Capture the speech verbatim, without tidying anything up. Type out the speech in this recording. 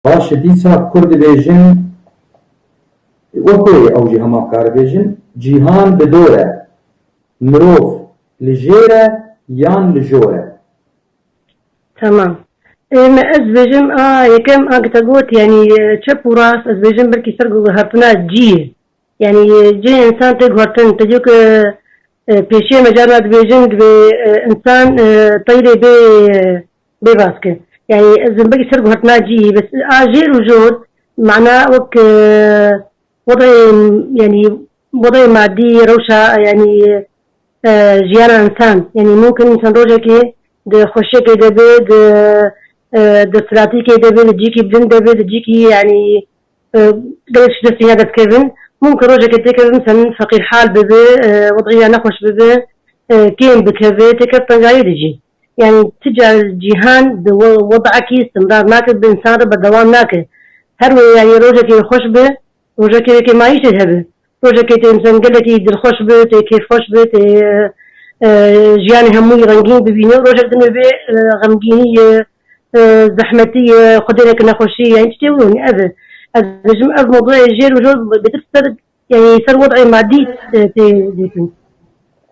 Baş e, dîsa kur dibêjin, wek wê ew jî hema kar bêjin, cîhan bi dor e, mirov li jêr e yan li jor e? Tamam. Ê, me ez bêjim, a yekem a te got, yanî, e, çep û rast, ez bêjim belkî ser guhertina cî ye. Yanî, e, cê însan tê guhertin, te diyo ke, e, pêşiya me carna dibêjin, divê, e, însan, e, teyrê bê, e, bê baske. Yanî, ez bêjim belkî ser guhertina cî ye, bes a jêr û jor, mana wek, e, wedayê, yanî, wedayê madî, rewşa, yanî, e, jiyana însan. Yanî, mumkin însan rojekê di xweşiyekê de be, di, e, di silatîkê de be, di cîkî bilind de be, di cîkî, yanî, e, gelek şidetê ya de dikevin. Mumkin rojekê têkevin, sen feqîrhal bibe, e, wedaya nexweş bibe, e, kêm bikeve, têkeve tengayê de jî. Yanî, ti car cîhan di we-, wedakî istimrar nake, bi însan re berdewam nake. Her wê, yanî, rojekê xweş be, rojekê wekê mayîşê hebe. Rojekê tê însan gelekî dilxweş be, tê kêfxweş be, tê, e, jiyanê hemûyî rengîn bibîne. Rojek din wê bê, e, xemgînî ye, e, zehmetî ye, xwedê neke nexweşî ye, yanî tiştê wilo nî. Ev e. Ez dibêjim ev mewdûyê jêr û jor bêtir ser, yanî ser wedayê madî, e, tê gotin.